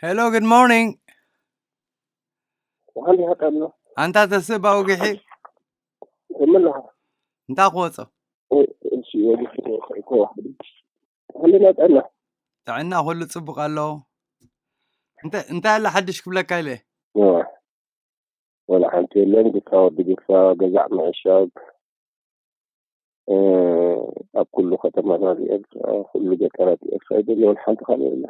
Hello, good morning. وهل هذا ኣንታ ተስእ ባውግሒ كملها እንታይ ክወፆ? شيء واحد. هل هذا ጥዕና ኩሉ ፅቡቅ ኣሎ። እንተ- እንታይ ኣለ ሓድሽ ክብለካ ኢለ? ولا حنت لهم قلت له ودي قلت له جزع مع الشاب. ኣብ ኩሉ ከተማታት ኤርትራ፣ ኩሉ ገጠራት ኤርትራ ይደልየውን ሓንቲ ካልእ የለ።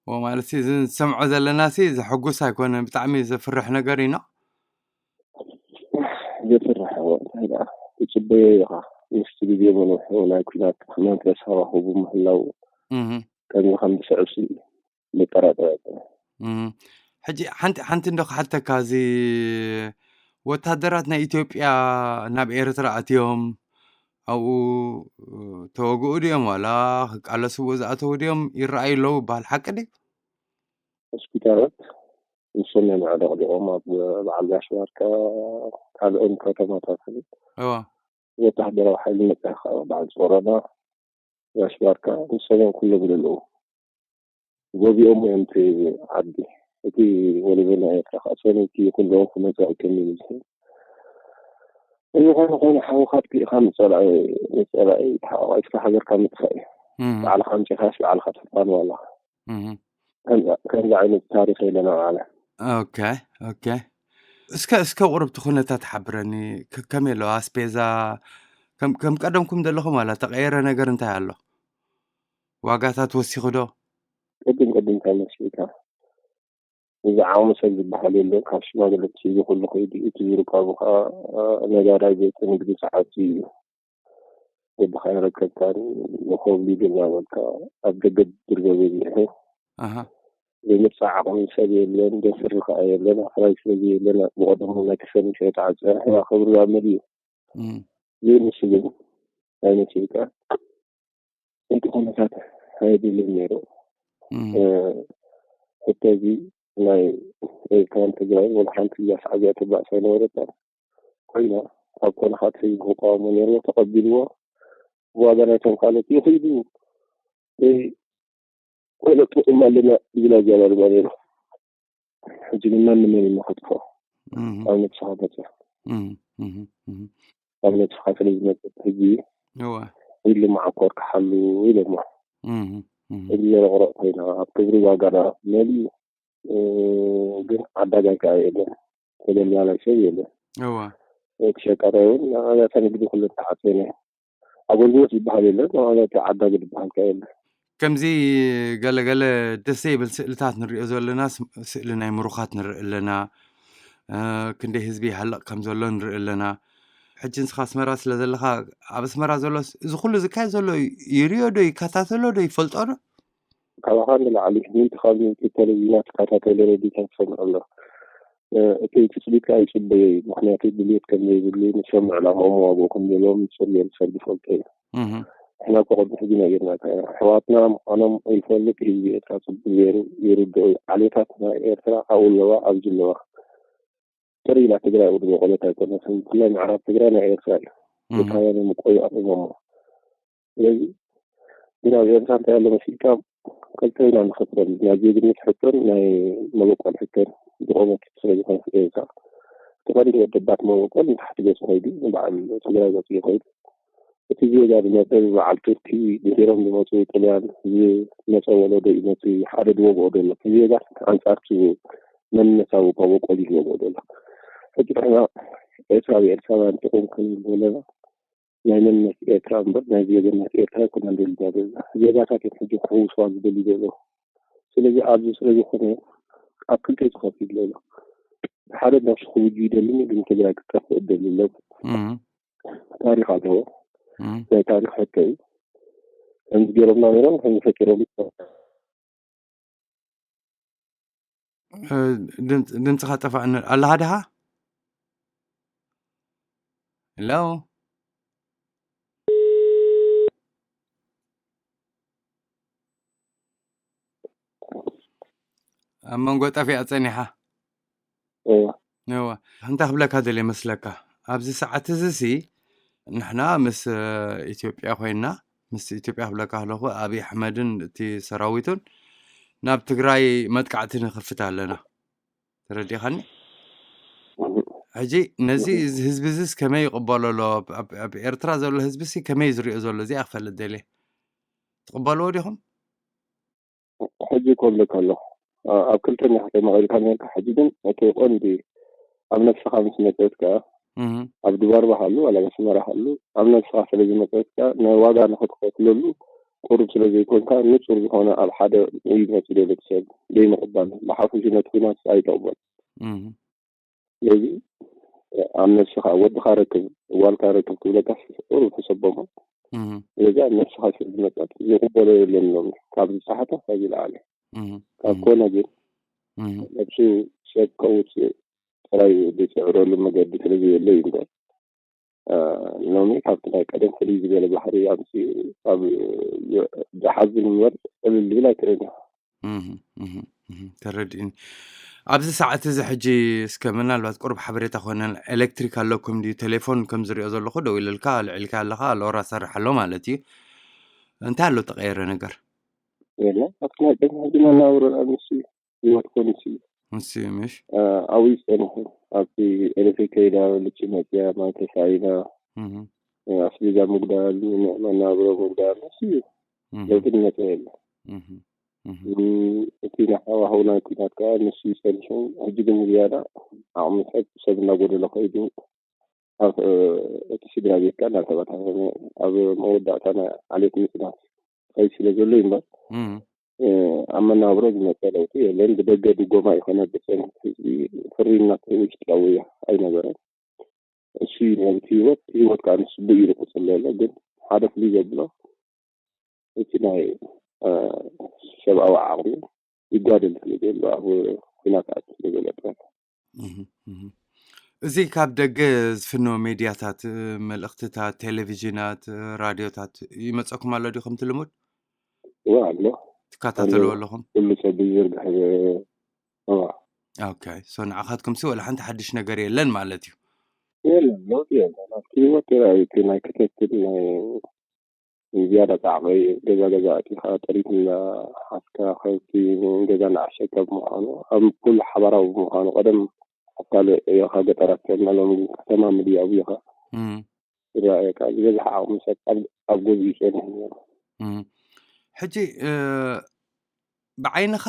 ማለት እዚ ዝሰምዖ ዘለና ሲ ዘሐጉስ ኣይኮነን፣ ብጣዕሚ ዘፍርሕ ነገር ኢና። ዘፍርሕ እዎ፣ እንታይ ደኣ ትጽበዮ ኢኻ። ምስቲ ግዜ ምንውሑ ናይ ኲናት መንፈስ ሃዋህቡ ምህላው እህ፣ ከምዚ ከም ዝስዕብ ሲ መጠራጠሪ ኣይኮነን። እህ። ሕጂ ሓንቲ ሓንቲ እንዶ ክሓተካ፣ እዚ ወታደራት ናይ ኢትዮጵያ ናብ ኤርትራ ኣትዮም ኣብኡ ተወግኡ ድዮም ዋላ ክቃለስዎ ዝኣተዉ ድዮም ይረኣዩ ኣለዉ ይበሃል፣ ሓቂ ድዩ? ሆስፒታላት ንሶም እዮም ኣዕለቕሊቖም ኣብ በዓል ጋሽ ባርካ ካልኦን ከተማታት እዋ ወታደራዊ ሓይሊ መፅያ ከዓ በዓል ጾረና ጋሽ ባርካ ንሶም እዮም ኩሎም ዘለዉ። ጎቢኦም እዮም እቲ ዓዲ። እቲ ወለዶ ናይ ኤርትራ ከዓ ሰነይቲ ኩሎም ክመፅእ ኣይከምን እዩ። እዚ ኾነ ኾነ ሓውኻ ኣጥፊእኻ ንፀላኢ ንፀላኢ ተሓቋቂፍካ ሃገርካ ምጥፋእ እዩ። እህ፣ ባዕልኻ ኣምፂኻስ ባዕልኻ ተፋንዋ ኣለኻ። እህ። ከምዚ ከምዚ ዓይነት ታሪኽ የለና ባዕለ። ኦኬ ኦኬ። እስከ እስከ ቁርብቲ ኩነታት ሓብረኒ። ከ- ከመይ ኣለዋ ኣስፔዛ? ከም ከም ቀደምኩም ዘለኹም ዋላ ተቐየረ ነገር እንታይ ኣሎ? ዋጋታት ወሲኹ ዶ? ቅድም ቅድም ካብ መስልካ እዚ ዓቕሚ ሰብ ዝበሃል የለን። ካብ ሽማግለ ትሒዙ ኩሉ ከይዱ እቲ ዝርካቡ ከዓ ነጋዳይ ቤት ንግዲ ሰዓት እዩ። ወድኻ የረከብካን ንኮብሊድ እናበልካ ኣብ ደገ ድርበ በዚሑ ኣሃ ዘይምርፃ ዓቕሚ ሰብ የለን። ደፍር ከዓ የለን። ኣፍራይ ስለዚ የለን። ብቐደሙ ናይ ክሰን ሸየጥ ዓፀ ሕዋ ክብሪ ኣመድ እዩ። እም፣ ዘይምስልን ናይ መሲልካ እቲ ኩነታት ኣይድልን ነይሩ። እም፣ ሕቶ እዚ ናይ ኤርትራን ትግራይን ወላ ሓንቲ እያ ሳዕዚኣ ትባእስ ኣይነበረታን ኮይና ኣብ ኮንካ ተይቡ ክቃወሞ ነይርዎ ተቐቢልዎ ብዋጋ ናይቶም ካልኦት ይኽይዱ ወይ ኮነ ጥቕም ኣለና ዝብል ኣዘራርባ ነይሩ። ሕጂ ግን መን ንመን እዩ ከጥፍኦ? እም፣ ኣብ ነብስኻ ገጽ እም፣ እም፣ እም። ኣብ ነብስኻ ስለ ዝመጽእ ህጂ እወ ኢሉ መዓኮር ክሓሉ ኢሎሞ እም፣ እም፣ እዚ ዘረቕረቕ ኮይና ኣብ ክብሪ ዋጋና መሊኡ እ፣ ግን ዓዳጋይ ከዓ የለን። ተደላላይ ሰብ የለን። እወ እቲ ሸቃጣይ እውን ኣብያተ ንግዲ ኩሉ ተዓፅየን እየን። ኣገልግሎት ዝበሃል የለን። ኣብያተ ዓዳጊ ዝበሃል ከዓ የለን። ከምዚ ገለገለ ደስ ዘይብል ስእልታት ንሪኦ ዘለና፣ ስ- ስእሊ ናይ ምሩኻት ንርኢ ኣለና። እ፣ ክንደይ ህዝቢ ይሃልቕ ከም ዘሎ ንርኢ ኣለና። ሕጂ ንስኻ ኣስመራ ስለ ዘለኻ፣ ኣብ ኣስመራ ዘሎ ስ- እዚ ኩሉ ዝካየድ ዘሎ ይሪኦ ዶ ይከታተሎ ዶ ይፈልጦ ዶ? ካባኻ ንላዕሊ ምእንቲ ካብ ምእንቲ ቴሌቪዥናት ዝከታተሎ ሬድዮታት ዝሰምዕ ኣሎ። እ፣ እቲ ትፅቢት ከዓ ይፅበዮ እዩ። ምክንያቱ ድልየት ከም ዘይብሉ ንሶም ዕላማኦም ዋግኡ ከም ዘለዎም ንፅር ገይሩ ሰብ ዝፈልጦ እዩ። እህ፣ ንሕና እኮ ቅድሚ ሕጂ ነጊርናካ ኢና። ኣሕዋትና ምዃኖም ይፈልጥ ህዝቢ ኤርትራ ፅቡቅ ገይሩ ይርድኦ እዩ። ዓሌታት ናይ ኤርትራ ኣብኡ ኣለዋ ኣብዚ ኣለዋ። ጥር ኢላ ትግራይ ውድቦ ቆለት ኣይኮነትን። ብፍላይ ምዕራብ ትግራይ ናይ ኤርትራ እዩ። እህ፣ ኤርትራውያን እዮም ቆዩ ኣቑሞሞ። ስለዚ ግን ኣብ ኤርትራ እንታይ ኣሎ መሲልካ ክልተ ኢና ንኸፍሎም። ናይ ዜግነት ሕቶን ናይ መበቆል ሕቶን ዝቆመት ስለ ዝኾነት ኤርትራ ተቐዲሙ ወደባት መበቆል ንታሕቲ ገፁ ከይዱ ንበዓል ትግራይ ገፁ እዩ ከይዱ። እቲ ዜጋ ዝመፀ ብበዓል ቱርኪ ድሒሮም ዝመፁ ጥልያን ዝመፀ ወለዶ እዩ። ነቲ ሓደ ድወግኦ ዘሎ እቲ ዜጋ ኣንፃር እቲ መንነታዊ መበቆል እዩ ዝወግኦ ዘሎ። ሕጂ ንሕና ኤርትራዊ ኤርትራውያን ጥቕም ክንብል ዘለና ናይ መንነት ኤርትራ እምበር ናይ ዜግነት ኤርትራ ኣይኮነን ደሊና ዘለና። ዜጋታት እዮም ሕጂ ክሕውስዋ ዝደልዩ ዘለዉ። ስለዚ ኣብዚ ስለ ዝኾነ ኣብ ክልተ እዩ ተኸፊሉ ዘሎ። ሓደ ነብሱ ክብጁ ይደሊ፣ ግን ትግራይ ክጠፍእ ደሊ ኣሎ። እም፣ ታሪኽ ኣለዎ። እም። ናይ ታሪኽ ሕቶ እዩ። ከምዚ ገይሮምና ነይሮም ከምዚ ፈጢሮም እ፣ ድምፅ- ድምፅኻ ጠፋእኒ ኣለኻ ድኻ? ሄሎ? ኣብ መንጎ ጠፊኣ ጸኒሓ። እዋ እዋ፣ እንታይ ክብለካ ደልየ መስለካ? ኣብዚ ሰዓት እዚ ሲ ንሕና ምስ፣ እ፣ ኢትዮጵያ ኮይና፣ ምስ ኢትዮጵያ ክብለካ ከለኹ፣ ኣብይ ኣሕመድን እቲ ሰራዊቱን ናብ ትግራይ መጥቃዕቲ ንኸፍት ኣለና። ተረዲኻኒ? ሕጂ ነዚ እዚ ህዝቢ እዚስ ከመይ ይቕበሎ ኣሎ? ኣብ- ኣብ- ኣብ ኤርትራ ዘሎ ህዝቢ ሲ ከመይ ዝሪኦ ዘሎ? እዚኣ ክፈልጥ ደልየ። ትቕበልዎ ዲኹም? ሕጂ ክብለካ ኣለኹ፣ ኣብ ክልተ ኒኻ ተመቒልካ ነርካ። ሕጂ ግን እቲ ቆንዲ ኣብ ነፍስኻ ምስ መፀት ከኣ፣ ኣብ ድባርባ ሃሉ ዋላ ኣስመራ ሃሉ፣ ኣብ ነፍስኻ ስለ ዝመፀት ከኣ፣ ንዋጋ ንክትኸፍለሉ ቁሩብ ስለ ዘይኮንካ፣ ንፁር ዝኾነ ኣብ ሓደ እዩ ዝመፅእ ዘሎ ሰብ ዘይምቕባል፣ ብሓፈሽኡ ነቲ ኲናት ኣይጠቕሞን። ስለዚ ኣብ ነፍስኻ፣ ወድኻ ረክብ፣ ጓልካ ረክብ ክብለካ ቁሩብ ተሰበሞ። ስለዚ ኣብ ነፍስኻ ስለ ዝመፀት ዝቕበሎ የለን ኢሎም፣ ካብ ዝፀሓፈ ካብ ዝለዓለ። ካብ ኮነ ግን ነብሱ ሰብ ከውፅእ ጥራይ ዝፅዕረሉ መገዲ ስለ ዘየለ እዩ እምበር፣ ሎሚ ካብቲ ናይ ቀደም ፍልይ ዝበለ ባህሪ ኣምፅኡ፣ ኣብ ዝሓዝን እምበር ዕልል ዝብል ኣይክእልን። ተረድእኒ። ኣብዚ ሰዓት እዚ ሕጂ እስከ ምናልባት ቁሩብ ሓበሬታ ኮነ፣ ኤሌክትሪክ ኣለኩም ድዩ? ቴሌፎን ከም ዝሪኦ ዘለኹ ደው ኢለልካ፣ ልዒልካ ኣለኻ፣ ሎራ ሰርሕ ኣሎ ማለት እዩ። እንታይ ኣሎ ተቐየረ ነገር? የለ ኣብቲ ናይ ቀደም ሕጂ መናብሮ ምስ ህይወት ኮንሲ ንሱ እዩ ምሽ ኣብኡ ይፀንሑ። ኣብቲ ኤሌክትሪክ ከይዳ ልጭ መፅያ፣ ማይ ተሳኢና፣ ኣስቤዛ ምጉዳል፣ መናብሮ ምጉዳል፣ ንሱ እዩ። ለውጢ ዝመፀ የለ። እቲ ናይ ሃዋህው ናይ ኩናት ከዓ ንሱ ይፀንሑ። ሕጂ ግን ዝያዳ ዓቕሚ ሰብ ሰብ እናጎደለ ከይዱ፣ ኣብ እቲ ስድራ ቤት ከዓ እናተበታተነ፣ ኣብ መወዳእታ ናይ ዓሌት ምፅናት ከይድ ስለ ዘሎ እዩ እምበር፣ ኣብ መናብሮ ዝመፀ ለውጢ የለን። ብደገ ድጎማ ይኮነ ብፀንት ህዝቢ ፍሪና ውሽጣዊ ኣይነበረን። እሱ ነብቲ ህይወት ህይወት ከዓ ንስቡ እዩ ዝቅፅል ዘሎ። ግን ሓደ ፍሉይ ዘብሎ እቲ ናይ ሰብኣዊ ዓቕሚ ይጓደል ስለ ዘሎ ኣብ ኩናት ኣት ስለ ዘሎ ጥራሕ እዚ ካብ ደገ ዝፍነው ሜድያታት፣ መልእኽትታት፣ ቴሌቪዥናት፣ ራድዮታት ይመፀኩም ኣሎ ድዩ ከምቲ ልሙድ? እዋ ኣሎ። ትከታተልዎ ኣለኹም? ኩሉ ሰብ ዝዝርግሕ ብ- እዋ ኦኬ። ሶ ንዓኻትኩም ሲ ወላ ሓንቲ ሓድሽ ነገር የለን ማለት እዩ? የለን፣ ለውጢ የለን። ኣብቲ ህይወት ተራእዩ እቲ ናይ ክትትል ናይ ዝያዳ ፃዕቂ ገዛ ገዛ ኣቲኻ ጥሪት እንዳሓዝካ ከብቲ ገዛ እንዳዓሸካ ብምዃኑ ኣብ ኩሉ ሓባራዊ ብምዃኑ ቀደም ኣብ ካልእ እዮኻ ገጠራት ከልና ሎሚ ግን ከተማ ምድያቡ ኢኻ እም፣ ይረኣየካ። ዝበዝሐ ዓቕሚ ሰብ ኣብ- ኣብ ገዝኡ ይፀንሕ ነይሩ። እም። ሕጂ እ፣ ብዓይንኻ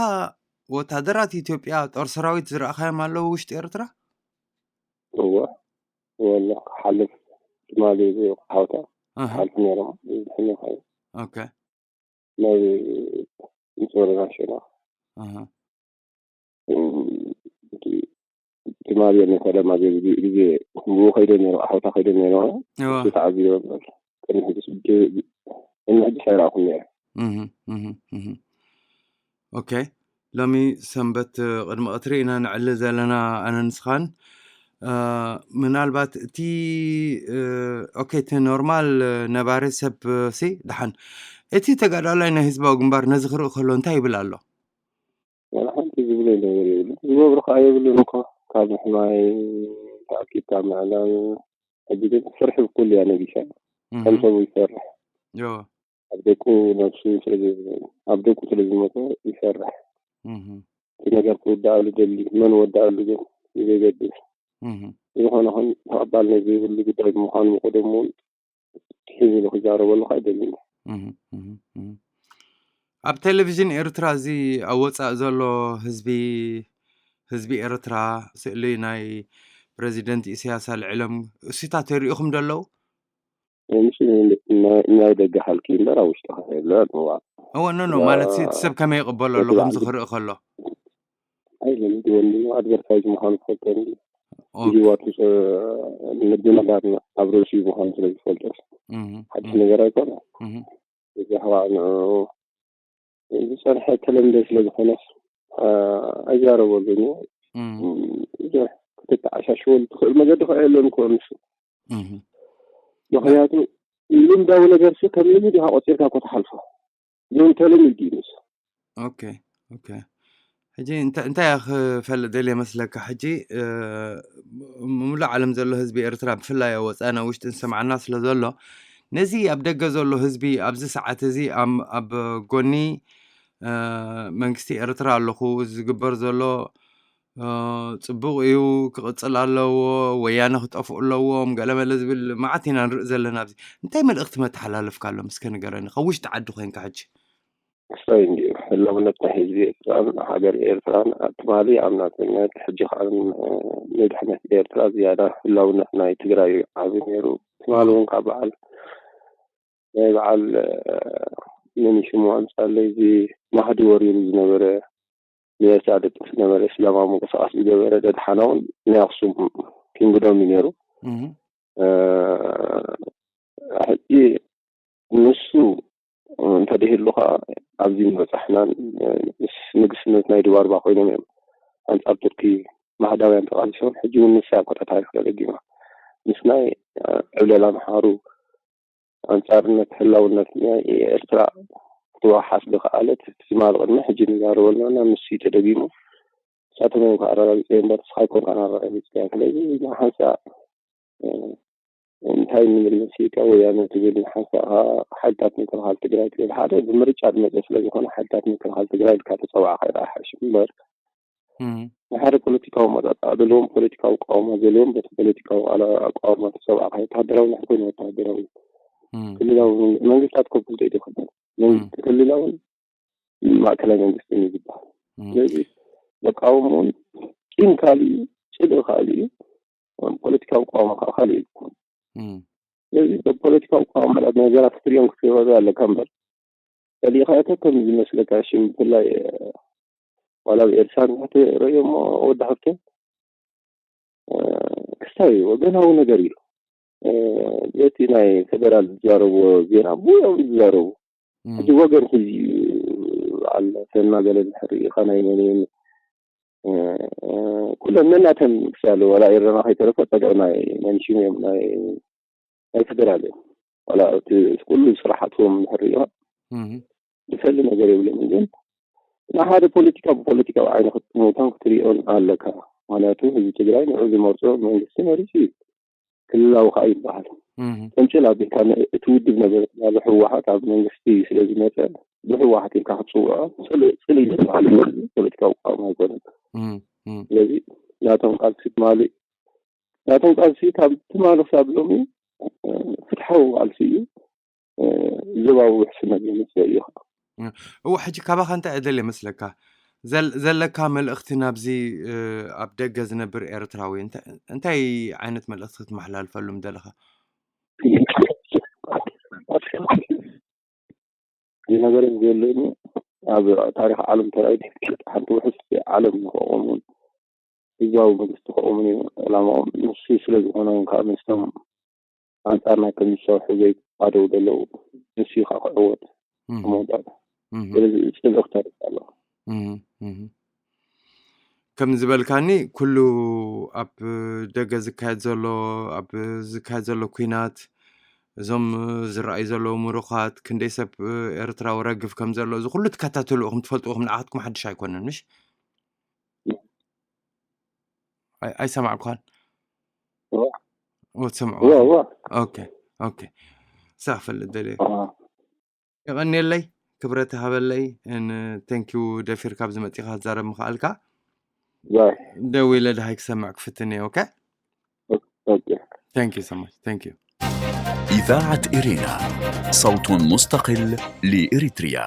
ወታደራት ኢትዮጵያ ጦር ሰራዊት ዝረእኻዮም ኣለዉ ውሽጢ ኤርትራ? እወ ወላ ክሓልፍ ትማሊ ሓውታ ኣሃ፣ ሓልፍ ነይሮም ዝሕነኻ ኦኬ። ናይ ንፅወረና ሸና ኣሃ፣ ትማሊ ናይ ሰላም ኣብ ግዜ ግዜ ብኡ ከይደ ነይሩ ሓውታ ከይደ ነይሩ እወ፣ ተዓዚበ እምበር ቅድሚ ሕጂ ሕጂ ኣይረኣኹን ነይረ። እህ፣ እህ፣ እህ። ኦኬ። ሎሚ ሰንበት ቅድሚ ቀትሪ ኢና ንዕሊ ዘለና ኣነ ንስኻን። እ፣ ምናልባት እቲ እ፣ ኦኬ፣ እቲ ኖርማል ነባሪ ሰብ ሲ ደሓን፣ እቲ ተጋዳላይ ናይ ህዝባዊ ግንባር ነዚ ክርኢ ከሎ እንታይ ይብል ኣሎ? ዋላ ሓንቲ ዝብሎ ነገር የብሉ። ዝገብሩ ከዓ የብሉን እኮ፣ ካብ ምሕማይ ተኣኪብካ ምዕላም። ሕጂ ግን ፍርሒ ብኩሉ እያ ነጊሳ። ከም እህ፣ ሰቡ ይሰርሕ። ዮ፣ ኣብ ደቁ ነብሱ ስለ ዘ- ኣብ ደቁ ስለ ዝመፀ ይሰርሕ። እህ፣ እቲ ነገር ክውዳኣሉ ደሊ መን ወዳኣሉ ግን ዘይገድስ። እህ፣ ዝኾነ ኹን ተቐባልነት ዘይብሉ ጉዳይ ብምዃኑ ምቆደም እውን ሒዝ ኢሉ ክዛረበሉ ከዓ ኣይደልን። እህ፣ እህ፣ እህ። ኣብ ቴሌቪዥን ኤርትራ እዚ ኣብ ወፃእ ዘሎ ህዝቢ ህዝቢ ኤርትራ ስእሊ ናይ ፕረዚደንት ኢሳያስ ኣልዒሎም እሱታት ይሪኢኹም ዶ ኣለዉ? ምስ ናይ ደገ ሓልኪ እምበር ኣብ ውሽጢ ከ የለ ንዋ እወ ኖ ኖ ማለት እቲ ሰብ ከመይ ይቕበሎ ኣሎ ከምዚ ክርኢ ከሎ? ኣይለም ድወኒ ኣድቨርታይዝ ምዃኑ ትፈልጦ እንዲ ኦኬ። ህይወቱ ንድንጋር ኣብ ርእሲኡ ምዃኑ ስለ ዝፈልጦ ሓድሽ ነገር ኣይኮነ። እዚ ከዓ ንዕኡ ዝፀንሐ ተለምደ ስለ ዝኾነስ ኣይዛረበሉን እዩ። ክትተዓሻሽወሉ ትኽእል መገዲ ከዓ የለን ክኾንሽ ምክንያቱ ልምዳዊ ነገር ሲ ከም ልምድ ኢኻ ቆፂርካ እኮ ትሓልፎ ግን ተለሚዱ እዩ ንሱ። ኦኬ ኦኬ። ሕጂ እንታ- እንታይ እያ ክፈልጥ ደልየ መስለካ? ሕጂ እ፣ ምሉእ ዓለም ዘሎ ህዝቢ ኤርትራ ብፍላይ ኣብ ወፃእን ኣብ ውሽጥን ዝሰምዓና ስለ ዘሎ ነዚ ኣብ ደገ ዘሎ ህዝቢ ኣብዚ ሰዓት እዚ ኣብ- ኣብ ጎኒ መንግስቲ ኤርትራ ኣለኹ፣ እዚ ዝግበር ዘሎ ጽቡቕ እዩ፣ ክቕጽል ኣለዎ፣ ወያነ ክጠፍኡ ኣለዎም፣ ገለመለ ዝብል መዓት ኢና ንርኢ ዘለና። ኣብዚ እንታይ መልእኽቲ መተሓላለፍካ ኣሎ? እስከ ንገረኒ፣ ካብ ውሽጢ ዓዲ ኮይንካ ሕጂ። ክሳይ እንዲዩ ህላውነት ናይ ህዝቢ ኤርትራን ሃገር ኤርትራን ትማሊ ኣብ ናጽነት፣ ሕጂ ከዓ ንድሕነት ኤርትራ ዝያዳ ህላውነት ናይ ትግራይ ዓቢ ነይሩ። ትማሊ እውን ካብ በዓል ናይ በዓል መኒሽሙ ኣምጻለይ እዚ ማህዲ ወሪሩ ዝነበረ ንኤርትራ ደጥፍ ዝነበረ እስላማዊ ምንቅስቃስ ዝገበረ ደድሓና እውን ናይ ኣክሱም ኪንግዶም እዩ ነይሩ። ሕጂ ንሱ እንተደይህሉ ከዓ ኣብዚ ምበፃሕናን፣ ምስ ንግስነት ናይ ድባርባ ኮይኖም እዮም ኣንፃር ቱርኪ ማህዳውያን ተቃሊሶም። ሕጂ እውን ንሳ ቆጣ ታሪክ ተደጊማ ምስ ናይ ዕብለላ ምሓሩ ኣንፃርነት ህላውነት ናይ ኤርትራ ክትወሓስ ዝኸኣለት ትማሊ ቅድሚ ሕጂ ንዛረበልና ናብ ንሱ ተደጊሙ። ንሳቶም እዮም ከኣረጋግፀ እምበር ንስኻ ኣይኮንካን ኣረጋጊፅካዮ። ስለዚ ንሓንሳእ እንታይ ንብል መሲልካ ወያነ ትብል፣ ንሓንሳእ ሓይልታት ምክልኻል ትግራይ ትብል። ሓደ ብምርጫ ዝመፀ ስለዝኾነ ሓይልታት ምክልኻል ትግራይ ኢልካ ተፀዋዕካ ይረኣ ሓይሽ እምበር ንሓደ ፖለቲካዊ መጣጣ ዘለዎም ፖለቲካዊ ኣቃውማ ዘለዎም በቲ ፖለቲካዊ ኣቃውማ ተፀዋዕካ ወታደራዊ ንሕኮይኑ ወታደራዊ ክልላዊ መንግስታት ኮንፍልት ይደኸነ መንግስቲ ክልላውን ማእከላይ መንግስቲ እዩ ዝበሃል። ስለዚ መቃወምኡን ቂም ካልእ እዩ፣ ጽልኢ ካልእ እዩ፣ ፖለቲካዊ ቃወማ ከዓ ካልእ እዩ። ስለዚ ፖለቲካዊ ቃወማ ነገራት ክትሪኦም ክትገበሩ ኣለካ እምበር ጸሊእካ እተ ከም ዝመስለካ ሽም ብፍላይ ዋላ ኣብ ኤርትራ ክትርእዮ እሞ ወዲ ሃብተ ክስታይ ወገናዊ ነገር እዩ። በቲ ናይ ፌደራል ዝዛረብዎ ዜና ብኡ እዮም ዝዛረቡ። ሕጂ ወገን ሒዙ እዩ ኣሎ። ሰና ገለ ድሕሪ ኢኻ ናይ መን እዩ? ኩለን ነናተን ክሳሉ ዋላ ኤረና ከይተረፈ ጸግዒ ናይ መንሽም እዮም ናይ ናይ ፌደራል እዮም። ዋላ እቲ ኩሉ ስራሓትዎም ድሕሪ ኢኻ ዝፈሊ ነገር የብለምን። ግን ንሓደ ፖለቲካ ብፖለቲካዊ ዓይኒ ክትጥምቶም ክትሪኦን ኣለካ። ምክንያቱ ህዝቢ ትግራይ ንዑ ዝመርጾ መንግስቲ መሪጹ እዩ። ክልላዊ ከዓ ይበሃል። ተንጭል ኣቢልካ እቲ ውድብ ነበረ ትማሊ ህወሓት ኣብ መንግስቲ ስለ ዝመፀ ብህወሓት ኢልካ ክትፅውዖ ፅልኢ ዝበሃል ፖለቲካዊ ቃወማ ኣይኮነን። ስለዚ ናቶም ቃልሲ ትማሊ ናቶም ቃልሲ ካብ ትማሊ ክሳብ ሎሚ ፍትሓዊ ቃልሲ እዩ። ዞባዊ ውሕስነት ዘምፅእ እዩ። እዎ ሕጂ ካባኻ እንታይ ዕደል የመስለካ ዘለካ መልእኽቲ ናብዚ ኣብ ደገ ዝነብር ኤርትራዊ እንታይ ዓይነት መልእኽቲ ክትመሓላልፈሉ ምደለኻ? ዝነበረ ዘለኒ ኣብ ታሪክ ዓለም ተራይ ሓንቲ ውሕስ ዓለም ንክቆምን ህዝባዊ መንግስቲ ክቆምን እዩ ዕላማኦም። ንሱ ስለ ዝኾነ እውን ከዓ ምስቶም ኣንፃርና ከም ዝሰርሑ ዘይባደው ዘለዉ ንሱ እዩ ከዓ ክዕወት መውዳት። ስለዚ ፅልእኽታ ኣሎ። ከም ዝበልካኒ ኩሉ ኣብ ደገ ዝካየድ ዘሎ ኣብ ዝካየድ ዘሎ ኩናት እዞም ዝረኣዩ ዘለዉ ምሩኻት ክንደይ ሰብ ኤርትራዊ ረግፍ ከም ዘሎ እዚ ኩሉ ትከታተሉ ኢኹም ትፈልጥዎ ኢኹም ንዓኻትኩም ሓድሽ ኣይኮነን ምሽ? ኣይሰማዕኳን ትሰምዑ? ኦኬ ንሳ ክፈልጥ ደልየ። የቐንየለይ ክብረት ሃበለይ። ን thank you ደፊርካ ኣብዚ መፂኻ ክትዛረብ ምኽኣልካ። ደው ኢለ ድሃይ ክሰምዕ ክፍትን እየ። ኦኬ thank you so much thank you. إذاعة إرينا صوت مستقل لإريتريا.